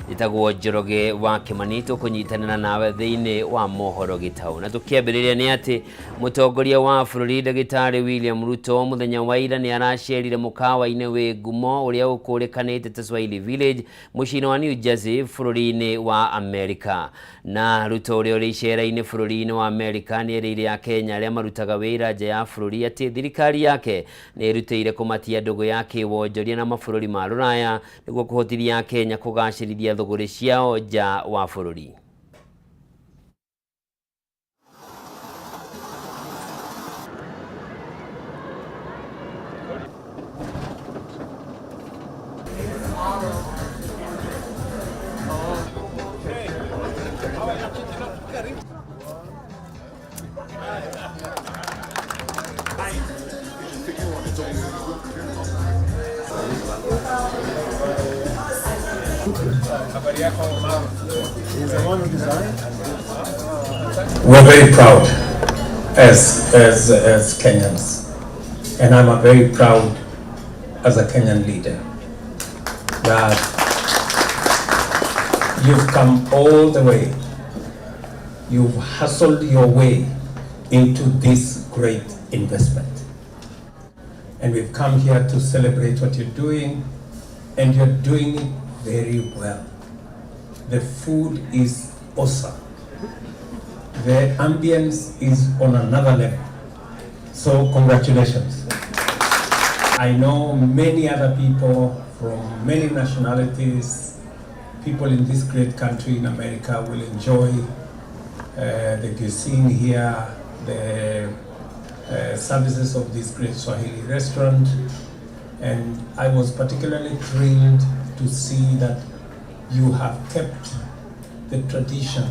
Njĩtagwo Njoroge wa Kĩmani, tũkũnyitanĩra nawe thĩinĩ wa mohoro gĩtaũ. Na tũkĩambĩrĩria nĩ atĩ mũtongoria wa bũrũri Ndagĩtarĩ William Ruto mũthenya wa ira nĩ aracerire mũkawa-inĩ wĩ ngumo ũrĩa ũkũrĩkanĩte ta Swahili Village mũciĩ-inĩ wa New Jersey bũrũri-inĩ wa Amerika. Na Ruto ũrĩa ũrĩ icera-inĩ bũrũri-inĩ wa Amerika nĩ erĩire Akenya arĩa marutaga wĩra nja ya bũrũri atĩ thirikari yake nĩ ĩrutĩire kũmatia ndũgũ ya kĩwonjoria na mabũrũri ma rũraya nĩguo kũhotithia Akenya kũgacĩrithia thũgũrĩ ciao nja wa bũrũri. We're very proud as Kenyans, and I'm a very proud as a Kenyan leader that you've come all the way. You've hustled your way into this great investment. And we've come here to celebrate what you're doing, and you're doing it very well. The food is awesome. The ambience is on another level. So congratulations. I know many other people from many nationalities, people in this great country in America will enjoy the cuisine here, the services of this great Swahili restaurant. And I was particularly thrilled to see that you have kept the tradition,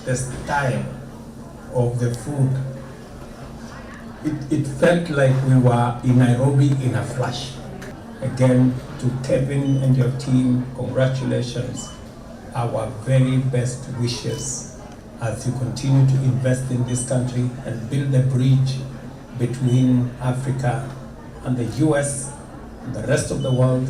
the style of the food. It felt like we were in Nairobi in a flash. Again, to Kevin and your team, congratulations. Our very best wishes as you continue to invest in this country and build a bridge between Africa and the US and the rest of the world.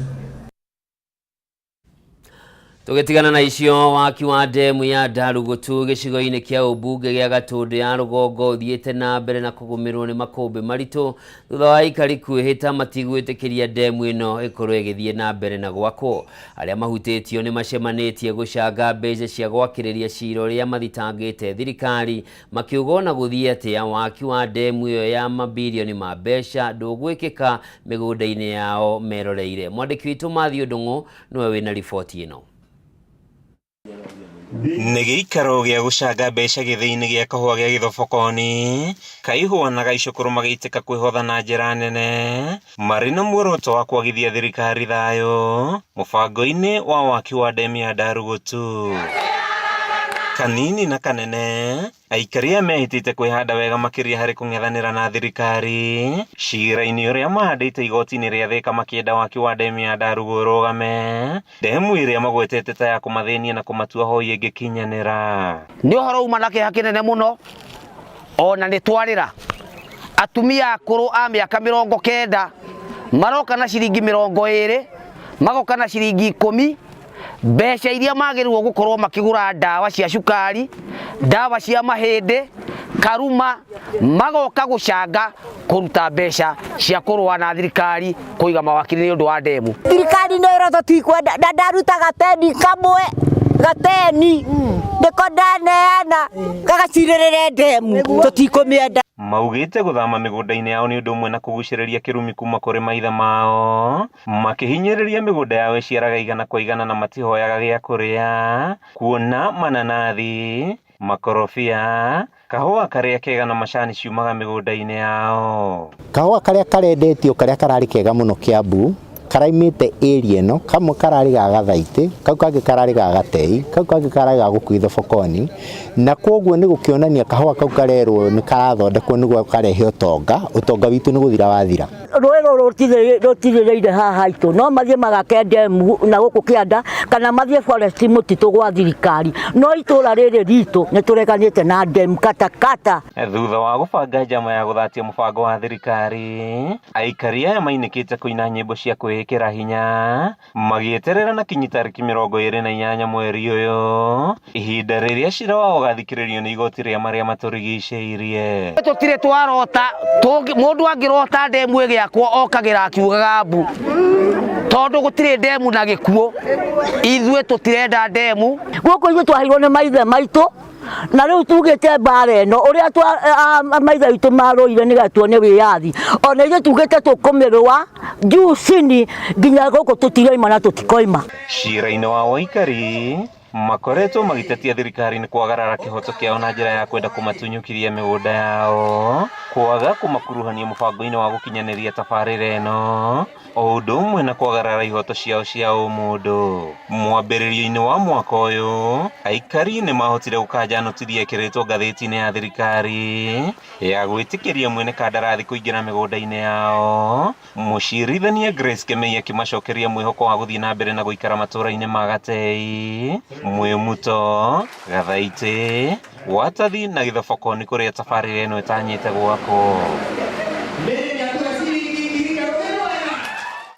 Tũgĩtigana na icio, waki wa ndemu ya Ndarugutu gĩcigo-inĩ kĩa ũmbunge gĩa Gatũndũ ya rũgongo ũthiĩte na mbere na kũgũmĩrwo nĩ makũmbĩ maritũ thutha wa aikari kwĩhĩta matigwĩtĩkĩria ndemu ĩno ĩkorwo ĩgĩthiĩ na mbere na gwakwo. Arĩa mahutĩtio nĩ macemanĩtie gũcanga mbeca cia gwakĩrĩria cira ũrĩa mathitangĩte thirikari, makiuga ona gũthiĩ atĩa waki wa ndemu ĩyo ya mabirioni ma mbeca ndũgwĩkĩka mĩgũnda-inĩ yao meroreire. Mwandĩki witũ Matthew Ndung'u nĩwe wĩna riboti ĩno. Nĩ gĩikaro gĩa gũcanga mbeca gĩthĩi-inĩ gĩa kahũa gĩa Gĩthobokoni, Kaihũa na Gaicũkũrũ magĩitĩka kwĩhotha na njĩra nene marĩ na muoroto wa kwagithia thirikari thayũ mũbango-inĩ wa waki wa ndemu ya Ndarugutu. Kanini na kanene, aikari aya mehĩtĩte kwĩhanda wega makĩria harĩ kũng'ethanĩra na thirikari cira-inĩ ũrĩa mahandĩte igoti-inĩ rĩa Thĩka makĩenda waki wa ndemu ya Ndarugu ũrũgame, ndemu ĩrĩa magwetete ta ya kũmathĩnia na kũmatua hoi ĩngĩkinyanĩra. Nĩ ũhoro uma na kĩeha kĩnene mũno, ona nĩ twarĩra atumia akũrũ a mĩaka 90 maroka na ciringi 20, magoka na ciringi 10, mbeca iria magĩrĩirwo gũkorwo makĩgũra ndawa cia cukari, ndawa cia mahĩndĩ, karuma, magoka gũcanga kũruta mbeca cia kũrũa na thirikari kũiga mawakiri nĩ ũndũ wa ndemu. Thirikari nĩ ĩrotho tikwenda, na ndaruta gateni kamwe, gateni nĩko ndaneana gagacirĩrĩre ndemu, tũtikũmĩenda. Maugĩte gũthama mĩgũnda-inĩ yao nĩ ũndũ ũmwe na kũgucĩrĩria kĩrumi kuma kũrĩ maithe mao, makĩhinyĩrĩria mĩgũnda yao ĩciaraga igana kwa igana na matihoyaga gĩa kũrĩa, kuona mananathi, makorobia, kahũa karĩa kega na macani ciumaga mĩgũnda-inĩ yao. Kahũa karĩa karendetio karĩa kararĩ kega mũno Kiambu karaimĩte area ĩno, kamwe kararĩ ga Gathaitĩ, kau kangĩ kararĩ ga Gatei, kau kangĩ kararĩ ga gũkũ Ithobokoni, na koguo nĩ gũkĩonania kahũa kau karerwo nĩ karathondekwo nĩguo karehe ũtonga, ũtonga witũ nĩ gũthira wathira. Rũĩ rũrũ rũtirĩrĩire haha haitũ, no mathiĩ magake ndemu na gũkũ kĩanda kana mathiĩ forest mũtitũ gwa thirikari, no itũra rĩrĩ ritũ nĩ tũreganĩte na ndemu katakata. Thutha wa gũbanga njama ya gũthatia mũbango wa thirikari, aikari aya mainĩkĩte kũina nyĩmbo cia kwĩĩkĩra kwĩĩkĩra hinya magĩeterera na kinyi tarĩki 28 mweri ũyũ, ihinda rĩrĩa cira wao ũgathikĩrĩrio nĩ igoti rĩa marĩa matũrigicĩirie. Tũtirĩ twarota, mũndũ angĩrota ndemu ĩgĩakwo okagĩra akiugaga mbu, tondũ gũtirĩ ndemu na gĩkuũ. Ithuĩ tũtirenda ndemu. Gũkũ ithuĩ twaheirwo nĩ maithe maitũ, na rĩu tugĩte mbara ĩno ũrĩa maithe aitũ marũire nĩgetha tuone wĩyathi, ona ithuĩ tugĩte tũkũmĩrũa juu chini nginya gũkũ tũtiraima na tũtikoima. Cira-inĩ wa Waikari makoretwo magĩtetia thirikari nĩ kwagarara kĩhoto kĩao na njĩra ya kwenda kũmatunyũkithia mĩgũnda yao, kwaga kũmakuruhania mũbango-inĩ wa gũkinyanĩria tabarĩra ĩno, o ũndũ ũmwe na kwagarara ihoto ciao cia ũmũndũ. Mwambĩrĩrio-inĩ wa mwaka ũyũ, aikari nĩ mahotire gũkanja notithi yekĩrĩtwo ngathĩti-inĩ ya thirikari ya gwĩtĩkĩria mwene kandarathi kũingĩra mĩgũnda-inĩ yao. Mũcirithania Grace Kemei akĩmacokeria mwĩhoko wa gũthiĩ na mbere na gũikara matũũra-inĩ ma Gatei, Mwĩmuto, Gathaitĩ, Watathi na Gĩthobokoni kũrĩa tabarĩra ĩno ĩtanyĩte gwakwo.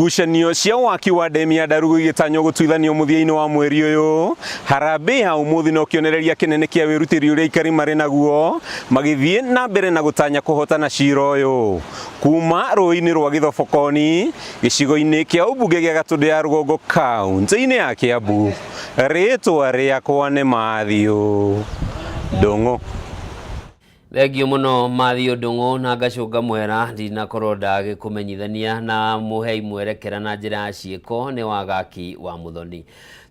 Ngucanio cia waki wa ndemu ya Ndarugu igĩtanywo gũtuithanio mũthia-inĩ wa mweri ũyũ. Harambee ya ũmũthĩ no kĩonereria kĩnene kĩa wĩrutĩri ũrĩa aikari marĩ naguo magĩthiĩ na mbere na gũtanya kũhotana cira ũyũ. Kuma rũĩ-inĩ rwa Gĩthobokoni, gĩcigo-inĩ kĩa ũmbunge gĩa Gatũndũ ya Rũgongo kaunti-inĩ ya Kiambu, rĩtwa rĩakwa nĩ Mathiũ Ndũng'ũ. Thengio mũno Mathiũ Ndũng'ũ na ngacũnga mũhera ndinakorwo ndagĩkũmenyithania na mũhei mwerekera na njĩra ya ciĩko nĩ wagaki wa Muthoni.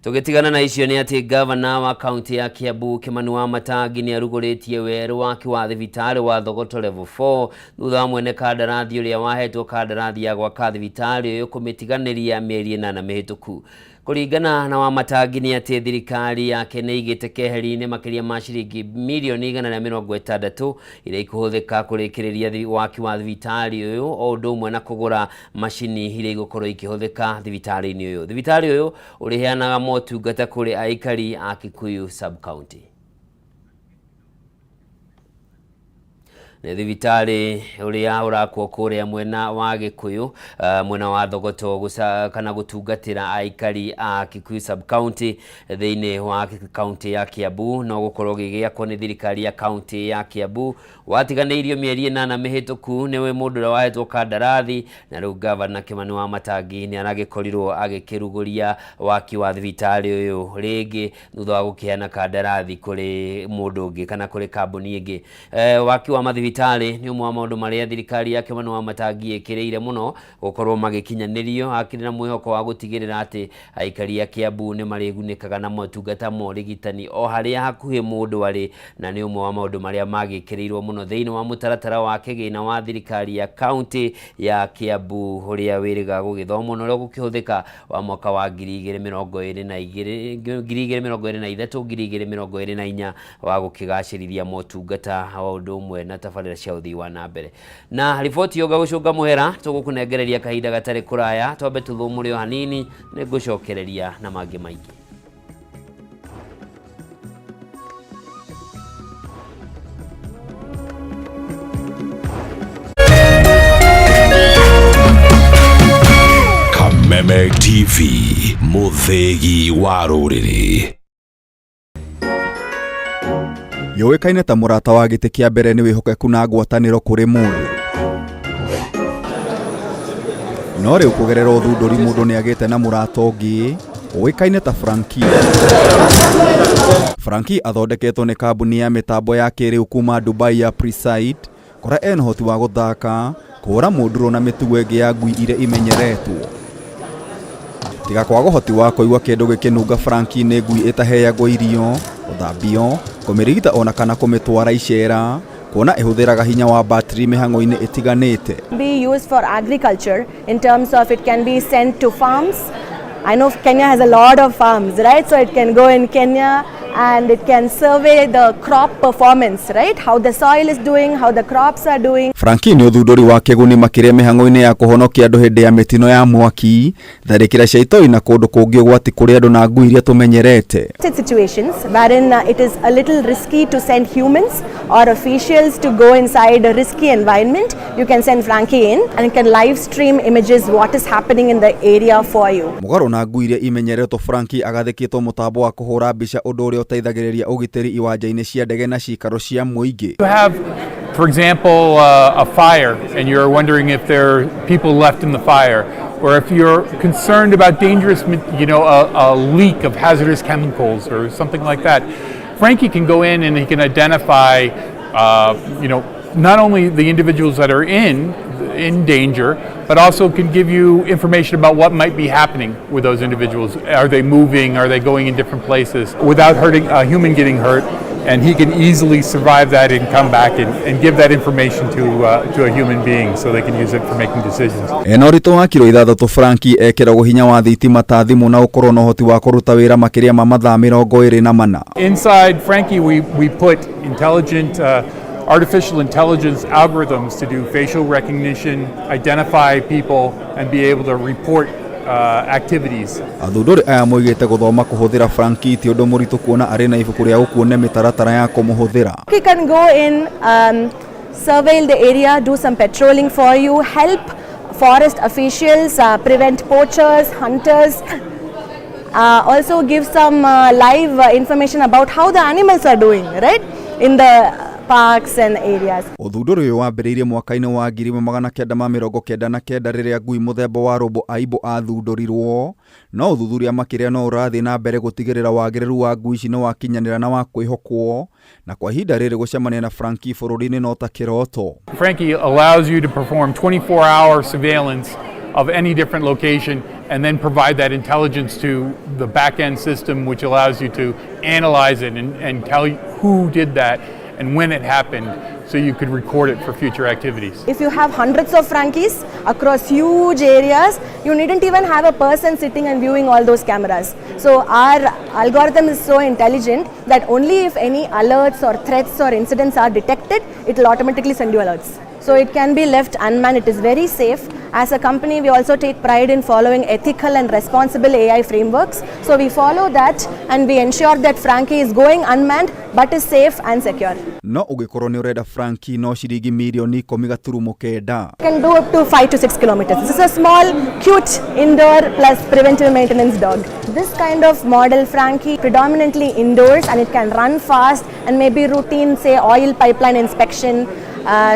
Tũgĩtigana na icio nĩ atĩ gavana wa kaunti ya Kiambu Kimani wa Matangi nĩ arugũrĩtie werũ waki wa thibitarĩ wa Thogoto level 4 thutha wa mwene kandarathi ũrĩa wahetwo kandarathi ya gwaka thibitarĩ ũyũ kũmĩtiganĩria mĩeri 8 mĩhĩtũku. Kũringana na Wamatangi nĩ atĩ thirikari yake nĩ ĩigĩte keheri-inĩ makĩria ma ciringi mirioni 160 iria ikũhũthĩka kũrĩkĩrĩria waki wa thibitarĩ ũyũ o ũndũ ũmwe na kũgũra macini iria igũkorwo ikĩhũthĩka thibitarĩ-inĩ ũyũ. Thibitarĩ ũyũ ũrĩheanaga motungata kũrĩ aikari a Kikuyu sub-county. Nĩ thibitarĩ ũrĩa ũrakwo kũrĩa mwena wa Gĩkũyũ, mwena wa Thogoto kana gũtungatĩra aikari a Kikuyu sub-county thĩinĩ wa kaunti ya Kiambu, no gũkorwo gĩgĩakwo nĩ thirikari ya kaunti ya Kiambu. Watiganĩirio mĩeri 8 mĩhĩtũku nĩwe mũndũ ũrĩa wahetwo kandarathi, na rĩu gavana Kimani wa Matangi nĩ aragĩkorirwo agĩkĩrugũria waki wa thibitarĩ ũyũ rĩngĩ thutha wa gũkĩheana kandarathi kũrĩ mũndũ ũngĩ kana kũrĩ kambuni ĩngĩ. Waki wa mathibitarĩ nĩ ũmwe wa maũndũ marĩa thirikari ya Kimani wa Matangi ĩkĩrĩire mũno gũkorwo magĩkinyanĩrio, akĩrĩ na mwĩhoko wa gũtigĩrĩra atĩ aikari a Kiambu nĩ marĩgunĩkaga na motungata ma ũrigitani o harĩa hakuhĩ mũndũ arĩ, na nĩ ũmwe wa maũndũ marĩa magĩkĩrĩirwo mũno thĩinĩ wa mũtaratara wa kĩgĩna wa thirikari ya kaunti ya Kiambu ũrĩa wĩrĩga gũgĩthomwo na ũrĩa ũgũkĩhũthĩka wa mwaka wa 2022 2023 2024 wa gũkĩgacĩrithia motungata wa ũndũ ũmwe na tabarĩra cia ũthii wa na mbere. Na riboti ĩyo ngagũcũnga mũhera tũgũkũnengereria kahinda gatarĩ kũraya, twambe tũthũmũre o hanini nĩ ngũcokereria na mangĩ maingĩ. Kameme TV, mũthĩgi wa rũrĩrĩ. Yũĩkaine ta mũrata wa gĩtĩ kĩa mbere nĩ wĩhokeku na ngwatanĩro kũrĩ mũndũ. No rĩu kũgerera ũthundũri mũndũ nĩ agĩte na mũrata ũngĩ ũĩkaine ta Frankie. Frankie athondeketwo nĩ kambuni ya mĩtambo ya kĩrĩu kuma Dubai ya Preside, kũrĩa ena ũhoti wa gũthaka, kũhũra mũndũrũ na mĩtugo ĩngĩ ya ngui iria imenyeretwo. Tiga kwaga ũhoti wa kũigua kĩndũ gĩkĩnunga, Frankie nĩ ngui ĩtaheagwo irio, gũthambio, kũmĩrigita ona kana kũmĩtwara icera, kuona ĩhũthĩraga hinya wa battery mĩhang'o-inĩ ĩtiganĩte. Be used for agriculture in terms of it can be sent to farms. I know Kenya has a lot of farms, right? So it can go in Kenya and it can survey the crop performance, right? How the soil is doing, how the crops are doing. Frankie nĩ ũthundũri wa kĩguni makĩria mĩhang'o-inĩ ya kũhonokia andũ hĩndĩ ya mĩtino ya mwaki, tharĩkĩra cia itoi na kũndũ kũngĩ ũgwati kũrĩ andũ na ngui iria tũmenyerete. Situations wherein it is a little risky to send humans or officials to go inside a risky environment, you can send Frankie in and it can live stream images what is happening in the area for you. Mũgarũ na ngui iria imenyeretwo, Frankie agathĩkĩtwo mũtambo wa kũhũra mbica, ũndũ ũrĩa ũteithagĩrĩria ũgitĩri iwanja-inĩ cia ndege na ciikaro cia mũingĩ. You have, for example, a fire, and you're wondering if there are people left in the fire, or if you're concerned about dangerous, a leak of hazardous chemicals or something like that. Frankie can go in and he can identify, not only the individuals that are in danger, but also can give you information about what might be happening with those individuals. Are they moving? Are they going in different places? Without hurting a human getting hurt, and he can easily survive that and come back and give that information to a human being so they can use it for making decisions. Ena ũritũ wa kiro 6, Frankie ekĩragwo hinya wa thitima ta thimũ na ũkorwo na ũhoti wa kũruta wĩra makĩria ma mathaa 24. Inside Frankie, we put intelligent artificial intelligence algorithms to do facial recognition, identify people, and be able to report activities. Athundũri aya moigĩte gũthoma kũhũthĩra Frankie ti ũndũ mũritũ kuona arĩ na ibuku rĩa gũkuonia mĩtaratara ya kũmũhũthĩra. He can go in, surveil the area, do some patrolling for you, help forest officials prevent poachers, hunters, also give some live information about how the animals are doing, right, in the parks and areas. Ũthundũri ũyũ wambĩrĩirie mwaka-inĩ wa 1999 rĩrĩa ngui mũthemba wa Robo Aibo athundũrirwo, no ũthuthuria makĩria no ũrathiĩ na mbere gũtigĩrĩra wagĩrĩru wa ngui ici nĩ wakinyanĩra na wa kwĩhokwo, na kwa ihinda rĩrĩ gũcemania na Frankie bũrũri-inĩ no ta kĩroto. Frankie allows you to perform 24-hour surveillance of any different location and then provide that intelligence to the back-end system, which allows you to analyze it and tell you who did that and when it happened, so you could record it for future activities. If you have hundreds of Frankies across huge areas, you needn't even have a person sitting and viewing all those cameras. So our algorithm is so intelligent that only if any alerts or threats or incidents are detected, it will automatically send you alerts. So it can be left unmanned, it is very safe. As a company, we also take pride in following ethical and responsible AI frameworks. So we follow that and we ensure that Frankie is going unmanned but is safe and secure. No ũngĩkorwo nĩ ũrenda Frankie no ciringi mirioni 10.9. Can do up to 5 to 6 kilometers. This is a small, cute indoor plus preventive maintenance dog. This kind of model Frankie predominantly indoors, and it can run fast and maybe routine, say, oil pipeline inspection.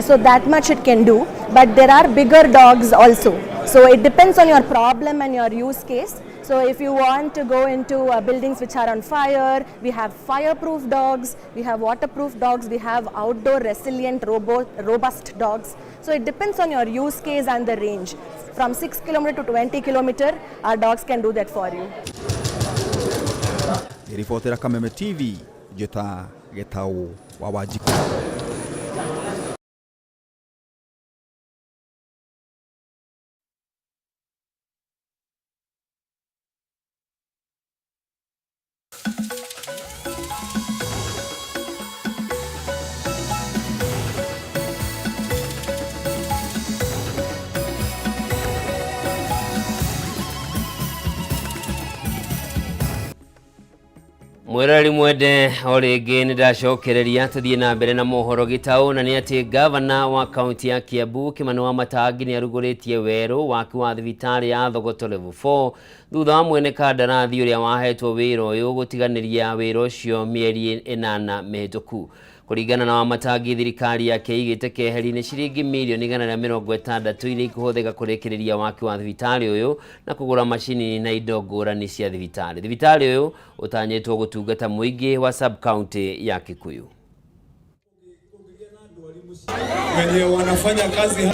So that much it can do, but there are bigger dogs also. So it depends on your problem and your use case. So if you want to go into buildings which are on fire, we have fireproof dogs, we have waterproof dogs, we have outdoor resilient robust dogs. So it depends on your use case and the range. From 6 km to 20 km, our dogs can do that for you. Ribotera Kameme TV, Njĩta Gĩtaũ wa Wanjikũ. Mwĩroreri mwende, o rĩngĩ nĩ ndacokereria tũthiĩ na mbere na mohoro gĩtaũ, na nĩ atĩ gavana wa kaunti ya Kiambu Kimani Wamatangi nĩ arugũrĩtie werũ waki wa thibitarĩ ya Thogoto level 4 thutha wa mwene kandarathi ũrĩa wahetwo wĩra ũyũ gũtiganĩria wĩra ũcio mĩeri 8 mĩhĩtũku. Kũringana na Wamatangi, thirikari yake ĩigĩte keheri-inĩ ciringi mirioni 160 iria ikũhũthĩka kũrĩkĩrĩria waki wa thibitarĩ ũyũ na kũgũra macini na indo ngũrani cia thibitarĩ. Thibitarĩ ũyũ ũtanyĩtwo gũtungata mũingĩ wa sub county ya Kikuyu. Wenye wanafanya kazi.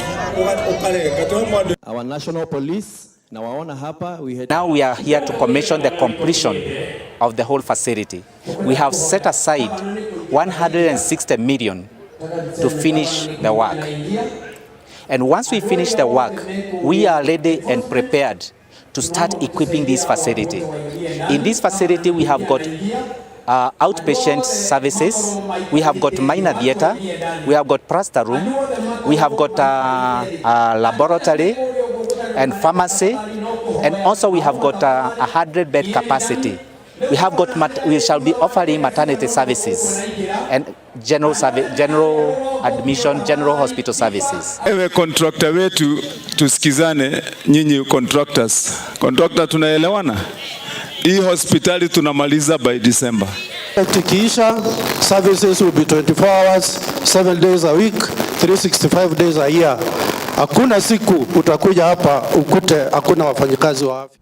Our national police nawaona hapa, we had Now we are here to commission the completion of the whole facility. We have set aside 160 million to finish the work. And once we finish the work, we are ready and prepared to start equipping this facility. In this facility, we have got Outpatient services. We have got minor theater, we have got plaster room, we have got a laboratory and pharmacy, and also we have got a 100 bed capacity. We have got we shall be offering maternity services and general service, general admission, general hospital services. Ewe contractor wetu, tusikizane nyinyi contractors. Contractor, tunaelewana? Hii hospitali tunamaliza by December. Ikiisha, services will be 24 hours, 7 days a week, 365 days a year. Hakuna siku utakuja hapa ukute hakuna wafanyikazi wa afya.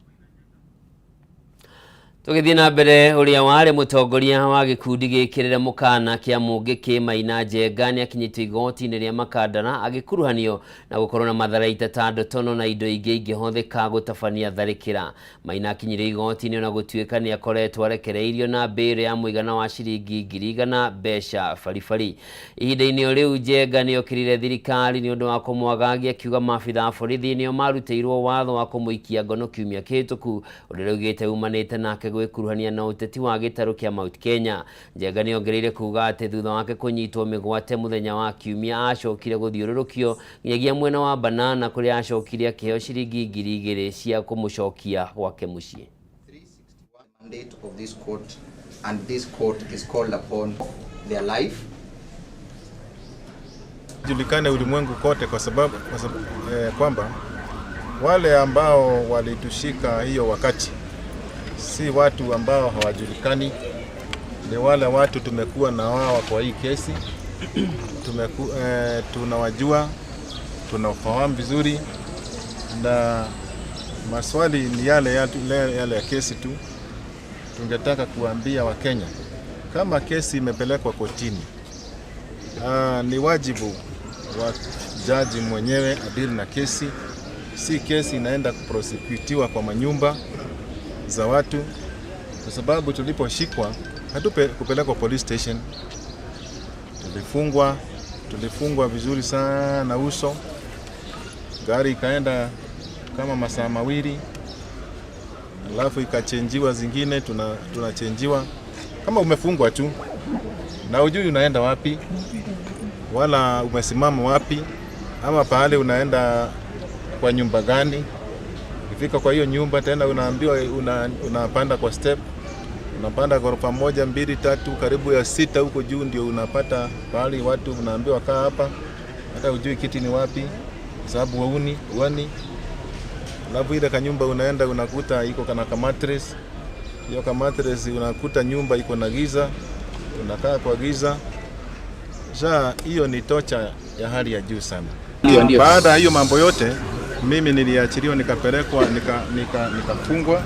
Tũgĩthiĩ na mbere, ũrĩa warĩ mũtongoria wa gĩkundi gĩkĩrĩre mũkana kĩa Mũngĩkĩ Maina Njenga nĩ akinyĩtio igoti-inĩ rĩa Makandara agĩkuruhanio na gũkorwo na matharaita ta ndotono na indo ingĩ ingĩhũthĩka gũtabania tharĩkĩra. Maina akinyire igoti-inĩ ona gũtuĩka nĩ akoretwo arekereirio na mbĩrĩ ya mũigana wa ciringi 100,000 mbeca baribari. Ihinda-inĩ o rĩu Njenga nĩ okĩrire thirikari nĩ ũndũ wa kũmwagagia akiuga maabitha a borithi nĩo marutĩirwo watho wa kũmũikia ngono kiumia kĩhĩtũku, ũndũ ũrĩa augĩte umanĩte nake gwĩkuruhania na ũteti wa gĩtarũ kĩa Mount Kenya. Njenga nĩ ongereire kuga atĩ thutha wake kũnyitwo mĩgwate mũthenya wa kiumia acokire gũthiũrũrũkio nginyagia mwena wa Banana kũrĩa acokire akĩheo ciringi 2,000 cia kũmũcokia gwake mũciĩ. Mandate of this court, and this court is called upon their life. Julikane ulimwengu kote kwa sababu, kwamba wale ambao walitushika hiyo wakati si watu ambao hawajulikani, ni wale watu tumekuwa na wao kwa hii kesi, tunawajua, tunafahamu vizuri, na maswali ni yale yale ya kesi tu. Tungetaka kuambia Wakenya kama kesi imepelekwa kotini, ni wajibu wa jaji mwenyewe adili na kesi, si kesi inaenda kuprosecutiwa kwa manyumba za watu, kwa sababu tuliposhikwa hatukupelekwa police station, tulifungwa vizuri sana uso, gari ikaenda kama masaa mawili, alafu ikachenjiwa zingine, tunachenjiwa kama umefungwa tu na hujui unaenda wapi wala umesimama wapi ama pahali unaenda kwa nyumba gani. Ukifika kwa hiyo nyumba tena unaambiwa unapanda kwa step, unapanda ghorofa 1, 2, 3, karibu ya 6 huko juu ndio unapata pahali watu unaambiwa kaa hapa, hata hujui kiti ni wapi kwa sababu huoni. Alafu ile kanyumba unaenda unakuta iko kana ka mattress, hiyo ka mattress unakuta nyumba iko na giza, unakaa kwa giza. Sasa hiyo ni tocha ya hali ya juu sana. Ndio. Baada ya hiyo mambo yote mimi niliachiliwa, nikapelekwa, nikafungwa,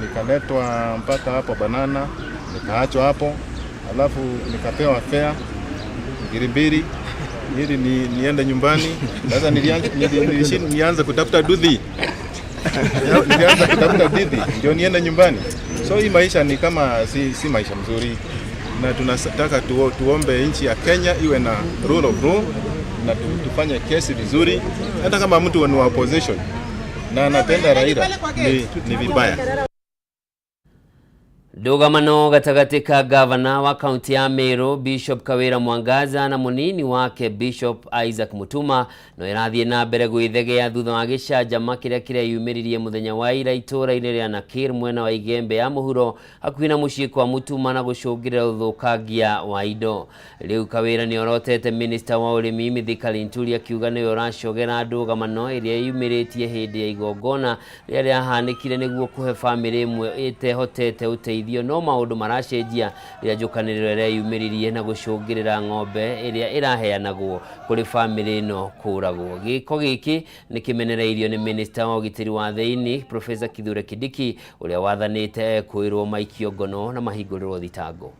nikaletwa mpaka hapo Banana, nikaachwa hapo, alafu nikapewa fare 2,000 ili niende nyumbani. Sasa nilianza kutafuta dudhi. Nilianza kutafuta dudhi ndio niende nyumbani. So hii maisha ni kama si maisha mzuri, na tunataka tuombe nchi ya Kenya iwe na rule of law na tufanye kesi vizuri. Hata kama mtu ni wa opposition na anapenda Raila ni vibaya. Ndũgamano gatagatĩ ka gavana wa kaunti ya Meru Bishop Kawira Mwangaza na mũnini wake Bishop Isaac Mutuma no ĩrathiĩ na mbere gwĩthegea thutha wa gĩcanjama kĩrĩa kĩreyumĩririe mũthenya wa ira itũũra-inĩ rĩa Nakir mwena wa Igembe ya mũhuro hakuhĩ na mũciĩ kwa Mutuma na gũcũngĩrĩra ũthũkangia wa indo. Rĩu Kawira nĩorotete minista wa ũrĩmi Mithika Linturi akiuga nĩwe ũracogera ndũgamano ĩrĩa yumĩrĩtie hĩndĩ ya igongona rĩrĩa rĩahanĩkire nĩguo kũhe bamĩrĩ ĩmwe ĩtehotete ũteithio, no maũndũ maracenjia rĩrĩa njũkanĩrĩro ĩreyumĩririe na gũcũngĩrĩra ng'ombe ĩrĩa ĩraheanagwo kũrĩ bamĩrĩ ĩno kũragwo. Gĩko gĩkĩ nĩkĩmenereirio nĩ minista wa ũgitĩri wa thĩinĩ Professor Kithure Kindiki ũrĩa wathanĩte kwĩrwo maikio ngono na mahingũrĩrwo thitango.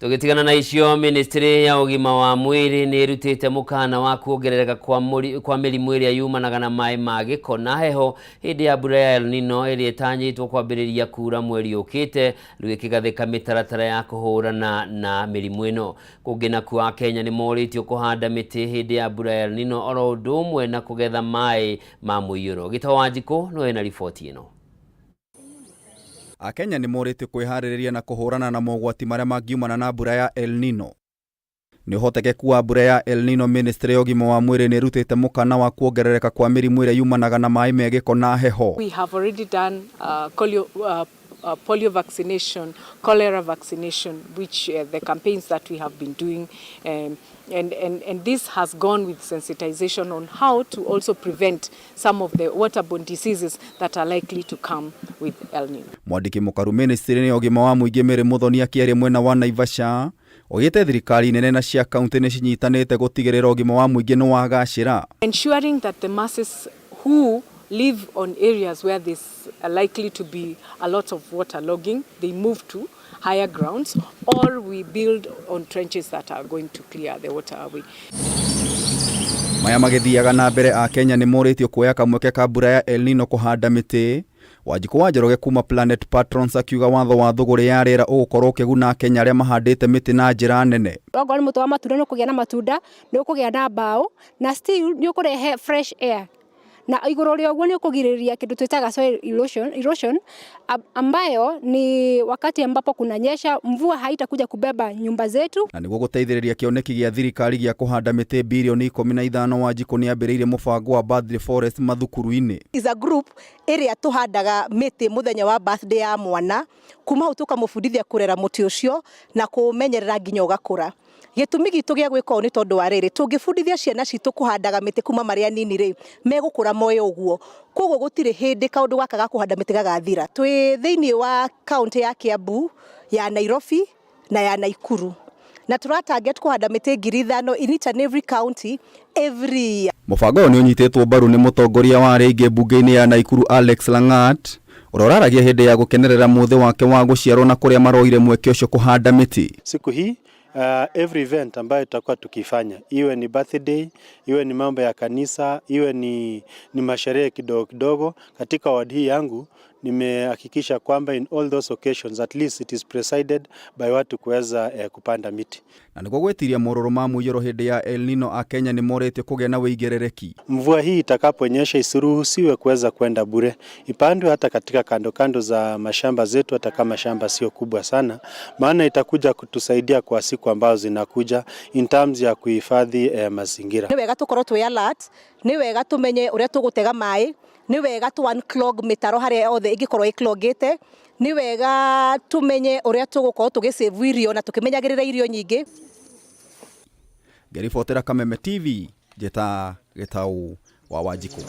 Tũgĩtigana na icio, ministry ya ũgima wa mwĩrĩ nĩ ĩrutĩte mũkana wa kuongerereka kwa, kwa mĩrimũ ĩrĩa yumanaga na maĩ ma gĩko na heho hĩndĩ ya mbura ya El Nino ĩrĩa ĩtanyĩtwo kwambĩrĩria kura mweri ũkĩte, rĩu ĩkĩgathĩka mĩtaratara ya kũhũrana na mĩrimũ ĩno. Kũngĩ nakuo, Akenya nĩ morĩtio kũhanda mĩtĩ hĩndĩ ya mbura ya El Nino oro ũndũ ũmwe na kũgetha maĩ ma mũiyũro. Gĩtau Wanjikũ nĩwe wĩna riboti ĩno. Akenya nĩ morĩtio kwĩharĩrĩria na kũhũrana na mogwati marĩa mangiumana na mbura ya El Nino. Nĩ ũhotekeku wa mbura ya El Nino, ministry ya ũgima wa mwĩrĩ nĩ ĩrutĩte mũkana wa kuongerereka kwa mĩrimũ ĩrĩa yumanaga na maĩ me gĩko na heho. We have already done polio vaccination, cholera vaccination, which the campaigns that we have been doing, and this has gone with sensitization on how to also prevent some of the waterborne diseases that are likely to come with El Nino. Mwandĩki mũkaru ministry ya ũgima wa mũingĩ Mary Muthoni akĩaria mwena wa Naivasha oigĩte thirikari nene na cia kaunti nĩ cinyitanĩte gũtigĩrĩra ũgima wa mũingĩ nĩ wagacĩra. Ensuring that the masses who live on areas where there's likely to be a lot of water logging, they move to higher grounds, or we build on trenches that are going to clear the water away. Maya magĩthiaga na mbere, Akenya nĩ morĩtio kuoya kamweke ka mbura ya El Nino kũhanda mĩtĩ. Wanjikũ wa Njoroge kuma Planet Patrons akiuga watho wa thũgũrĩ ya rĩera ũgũkorwo ũkĩguna Akenya arĩa mahandĩte mĩtĩ na njĩra nene. Okorwo nĩ mũtĩ wa matunda, nĩ ũkũgĩa na matunda, nĩ ũkũgĩa na mbaũ, na still nĩ ũkũrehe fresh air, na igũrũ rĩa ũguo nĩ ũkũgirĩrĩria kĩndũ twĩtaga soil erosion, ambayo ni wakati ambapo kunanyesha mvua haitakuja kubeba nyumba zetu. Na nĩguo gũteithĩrĩria kĩoneki gĩa thirikari gĩa kũhanda mĩtĩ birioni 15, Wanjikũ nĩ ambĩrĩirie mũbango wa Birthday Forest mathukuru-inĩ. Is a group ĩrĩa tũhandaga mĩtĩ mũthenya wa birthday ya mwana. Kuma hau tũkamũbundithia kũrera mũtĩ ũcio na kũũmenyerera nginya ũgakũra. Gĩtũmi gitũ gĩa gwĩka ũũ nĩ tondũ wa rĩrĩ, tũngĩbundithia ciana citũ kũhandaga mĩtĩ kuma marĩ anini rĩ, megũkũra moĩ ũguo. Koguo gũtirĩ hĩndĩ kaũndũ gaka ga kũhanda mĩtĩ gagathira. Twĩ thĩinĩ wa kaũntĩ ya Kiambu, ya Nairobi na ya Nakuru, na tũra target kũhanda mĩtĩ 5,000 in each and every county every year. Mũbango ũyũ nĩ ũnyitĩtwo mbaru nĩ mũtongoria wa arĩa aingĩ mbunge-inĩ ya Nakuru Alex Langat, ũrĩa ũraragia hĩndĩ ya gũkenerera mũthĩ wake wa gũciarwo na kũrĩa maroire mweke ũcio kũhanda mĩtĩ. Siku hii every event ambayo tutakuwa tukifanya, iwe ni birthday, iwe ni mambo ya kanisa, iwe ni masherehe kidogo kidogo katika ward hii yangu, nimehakikisha kwamba in all those occasions at least it is presided by watu kuweza kupanda miti. Na nĩguo gwĩtiria morũrũ ma mũiyũro hĩndĩ ya El Nino, Akenya nĩ morĩtio kũgĩa na wĩigĩrĩrĩki. Mvua hii itakaponyesha isiruhusiwe kuweza kwenda bure, ipandwe hata katika kando kando za mashamba zetu, hata kama shamba sio kubwa sana, maana itakuja kutusaidia kwa siku ambazo zinakuja in terms ya kuhifadhi mazingira. Nĩ wega tũkorwo twĩ alert, nĩ wega tũmenye ũrĩa tũgũtega maĩ, nĩ wega tũ unclog mĩtaro harĩa yothe ĩngĩkorwo ĩclogĩte, nĩ wega tũmenye ũrĩa tũgũkorwo tũgĩsave irio na tũkĩmenyagĩrĩra irio nyingĩ. Ngĩribotera Kameme TV, njĩta Gĩtau wa Wanjikũ.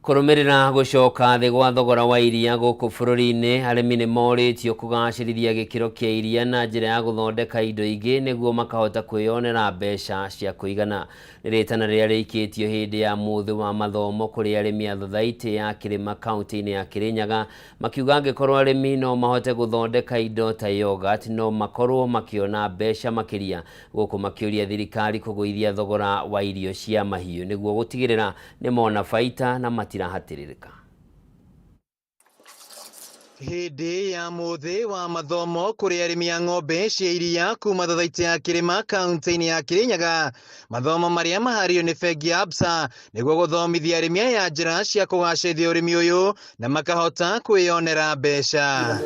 Kũrũmĩrĩra gũcoka thĩ gwa thogora wa iria gũkũ bũrũri-inĩ, arĩmi nĩ morĩtio kũgacĩrithia gĩkĩro kĩa iria na njĩra ya gũthondeka indo ingĩ nĩguo makahota kwĩyonera mbeca cia kũigana. Nĩ rĩtana rĩrĩa rĩikĩtio hĩndĩ ya mũthĩ wa mathomo kũrĩ arĩmi a thothaitĩ ya Kĩrĩma kaunti-inĩ ya Kĩrĩnyaga, makiuga angĩkorwo arĩmi no mahote gũthondeka indo ta yogurt no makorwo makĩona mbeca makĩria, gũkũ makĩũria thirikari kũgũithia thogora wa irio cia mahiũ nĩguo gũtigĩrĩra nĩ mona baita na matirahatĩrĩrĩka. Hĩndĩ ya mũthĩ wa mathomo kũrĩ arĩmi a ng'ombe cia iria kuma thothaitĩ ya Kĩrĩma kaunti-inĩ ya Kĩrĩnyaga, mathomo marĩa maharĩirio nĩ bengi ya Absa nĩguo gũthomithia arĩmi aya njĩra cia kũgacĩrithia ũrĩmi ũyũ na makahota kwĩyonera mbeca.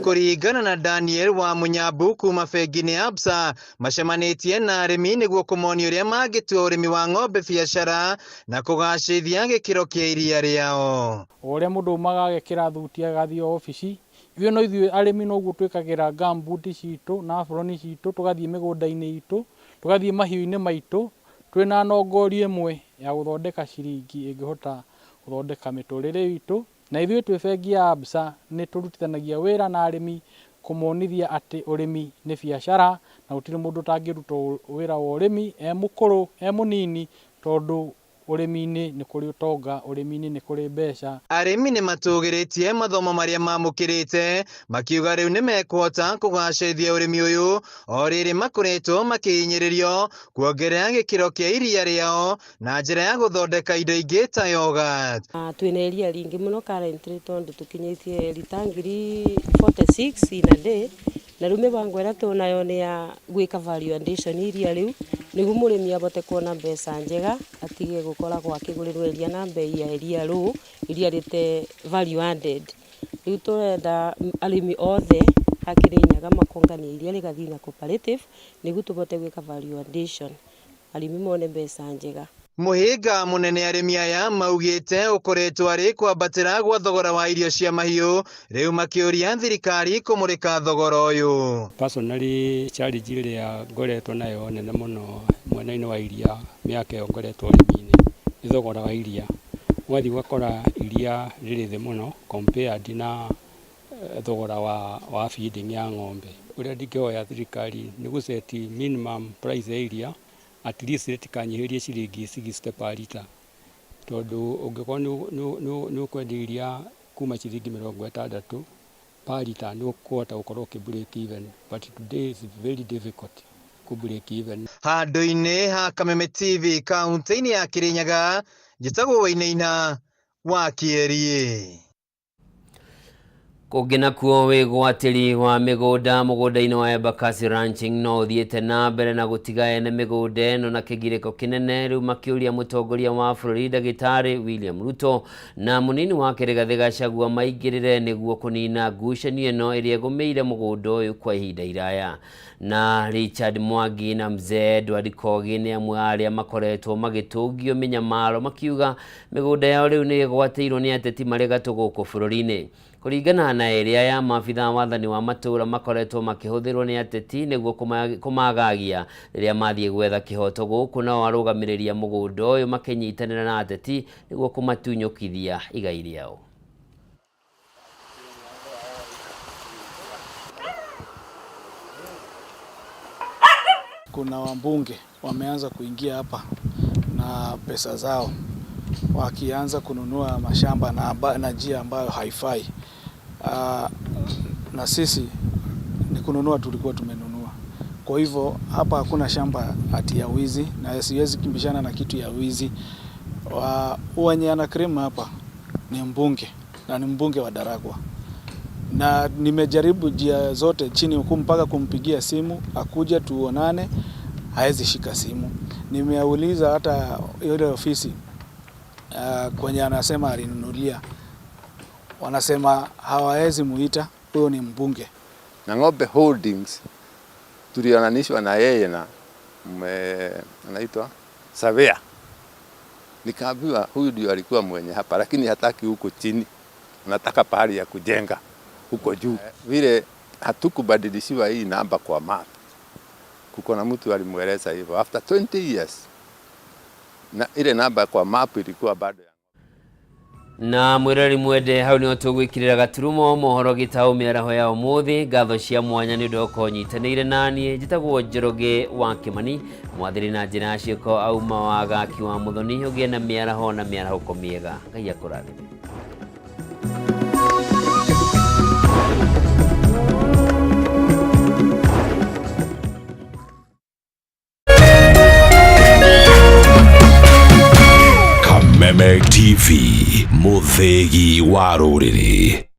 Kũringana na Daniel wa Mũnyambu kuma bengi-inĩ ya Absa, macemanĩtie na arĩmi nĩguo kũmonia ũrĩa mangĩtua ũrĩmi wa ng'ombe biacara na kũgacĩrithia gĩkĩro kĩa iria rĩao. O ũrĩa mũndũ umaga agekĩra thuti agathiĩ obici, ithuĩ no ithuĩ arĩmi noguo twĩkagĩra gumboot citũ na aburoni citũ, tũgathiĩ mĩgũnda-inĩ itũ, tũgathiĩ mahiũ-inĩ maitũ twĩna nongori ĩmwe ya gũthondeka ciringi ĩngĩhota gũthondeka mĩtũrĩre itũ. Na ithuĩ twĩ bengi ya Absa nĩ tũrutithanagia wĩra na arĩmi kũmonithia atĩ ũrĩmi nĩ biacara na gũtirĩ mũndũ ũtangĩruta wĩra wa ũrĩmi e mũkũrũ e mũnini, tondũ Ũrĩmi-inĩ nĩ kũrĩ ũtonga, ũrĩmi-inĩ nĩ kũrĩ mbeca. Arĩmi nĩ matũgĩrĩtie mathomo marĩa mamũkĩrĩte makiuga rĩu nĩ mekũhota kũgacĩrithia ũrĩmi ũyũ o rĩrĩ makoretwo makĩhinyĩrĩrio kuongerera gĩkĩro kĩa iria rĩao na njĩra ya gũthondeka indo ingĩ ta yogurt. Twĩna iria rĩingĩ mũno currently tondũ tũkinyĩtie rita 46,000 in a day. Na rĩu mĩbango ĩrĩa twĩnayo nĩ ya gwĩka value addition iria rĩu nĩguo mũrĩmi abote kuona mbeca njega atige gũkoragwo akĩgũrĩrwo iria na mbei ya iria low, iria rĩte value added. Rĩu tũrenda arĩmi othe a Kĩrĩnyaga makonganie iria rĩgathiĩ na cooperative nĩguo tũbote gwĩka value addition. Arĩmi mone mbeca njega. Mũhĩnga mũnene arĩmi aya maugĩte ũkoretwo arĩ kwambatĩra gwa thogora wa irio cia mahiũ, rĩu makĩũria thirikari kũmũrĩka thogora ũyũ. Personally challenge ĩrĩa ngoretwo nayo nene mũno mwena-inĩ wa iria mĩaka ĩyo ngoretwo ũrĩmi-inĩ nĩ thogora wa iria. Ũgathiĩ ũgakora iria rĩrĩ thĩ mũno compared na thogora wa feeding ya ng'ombe. Ũrĩa ndingĩhoya thirikari nĩ gũ set minimum price ya iria at least rĩtikanyihĩrie ciringi 60 per litre tondũ ũngĩkorwo nĩ ũkwendia iria kuma ciringi 60 per litre nĩ ũkũhota gũkorwo ũkĩ break even but today is very difficult kũ break even. Handũ-inĩ ha Kameme TV kaunti-inĩ ya Kirinyaga, njĩtagwo Wainaina wa Kĩeriĩ. Kũngĩ nakuo wĩgwatĩri wa mĩgũnda mũgũnda-inĩ wa Embakasi Ranching no ũthiĩte na mbere na gũtiga ene mĩgũnda ĩno na kĩgirĩko kĩnene, rĩu makĩũria mũtongoria wa bũrũri ndagĩtarĩ William Ruto na mũnini wake Rigathĩ Gachagua maingĩrĩre nĩguo kũnina ngucanio ĩno ĩrĩa ĩgũmĩire mũgũnda ũyũ kwa ihinda iraya. Na Richard Mwangi na Mzee Edward Kogi nĩ amwe a arĩa makoretwo magĩtũngio mĩnyamaro makiuga mĩgũnda yao rĩu nĩ ĩgwatĩirwo nĩ ateti marĩ gatũ gũkũ bũrũri-inĩ. Kũringana na erĩ aya, maabitha a wathani wa matũũra makoretwo makĩhũthĩrwo nĩ ateti nĩguo kũmagagia rĩrĩa mathiĩ gwetha kĩhoto gũkũ, nao arũgamĩrĩri a mũgũnda ũyũ makĩnyitanĩra na ateti nĩguo kũmatunyũkithia igai rĩao. Kuna wabunge wameanza kuingia hapa na pesa zao wakianza kununua mashamba na njia ambayo haifai. Na sisi ni kununua tulikuwa tumenunua. Kwa hivyo hapa hakuna shamba ati ya wizi na siwezi kimbishana na kitu ya wizi. Wenye ana claim hapa ni mbunge na ni mbunge wa Daragwa. Na nimejaribu njia zote chini huku mpaka kumpigia simu akuje tuonane, haezi shika simu. Nimeuliza hata ile ofisi kwenye anasema alinunulia, wanasema hawawezi muita, huyo ni mbunge. Na Ng'ombe Holdings tulionanishwa na yeye na anaitwa Savea. Nikaambiwa huyu ndio alikuwa mwenye hapa, lakini hataki huko chini, anataka pahali ya kujenga huko juu. Vile hatukubadilishiwa hii namba kwa map, kuko na mtu alimueleza hivyo after 20 years, na ile namba kwa map ilikuwa bado. Na mwirori mwende hau nĩho tũgwĩkĩrĩra gaturumo mohoro gĩtaũ mĩaraho ya ũmũthĩ. Ngatho cia mwanya nĩ ũndũ wa gũkorwo nyitanĩire naniĩ. Njĩtagwo Njoroge wa Kĩmani, mwathĩri na njĩra ya ciĩko auma wa Gaki wa Mũthoni. Ũgĩe na mĩaraho na mĩarahũko mĩega. Ngai akũrathime. Kameme TV, mũthĩgi wa rũrĩrĩ.